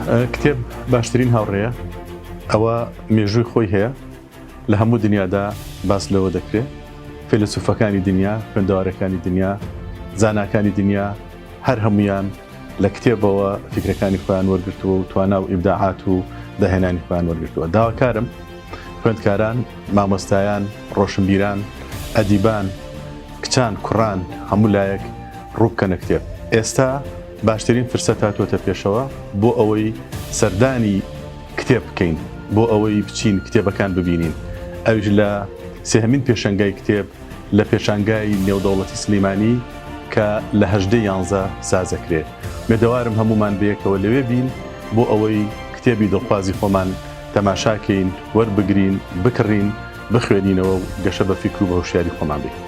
کتێب باشترین هاوڕێیە، ئەوە مێژووی خۆی هەیە، لە هەموو دنیادا باس لەوە دەکرێ، فەیلەسوفەکانی دنیا، خوێندەوارەکانی دنیا، زاناکانی دنیا هەر هەموویان لە کتێبەوە فیکرەکانی خۆیان وەرگرتووە و توانا و ئیبداعات و داهێنانی خۆیان وەرگرتووە. داواکارم خوێندکاران، مامۆستایان، ڕۆشنبیران، ئەدیبان، کچان، کوڕان، هەموو لایەک ڕوو بکەنە کتێب. ئێستا باشترین فرسەت هاتووەتە پێشەوە بۆ ئەوەی سەردانی کتێب بکەین، بۆ ئەوەی بچین کتێبەکان ببینین، ئەویش لە سێهەمین پێشەنگای کتێب لە پێشانگای نێودەوڵەتی سلیمانی کە لە 18 یانزە سازەکرێ. مێدەوارم هەموومان بەیەکەوە لەوێ بین بۆ ئەوەی کتێبی دڵخوازی خۆمان تەماشاکەین، وەربگرین، بکڕین، بخوێنینەوە و گەشە بە فیکر و بە هۆشیاری خۆمان بەین.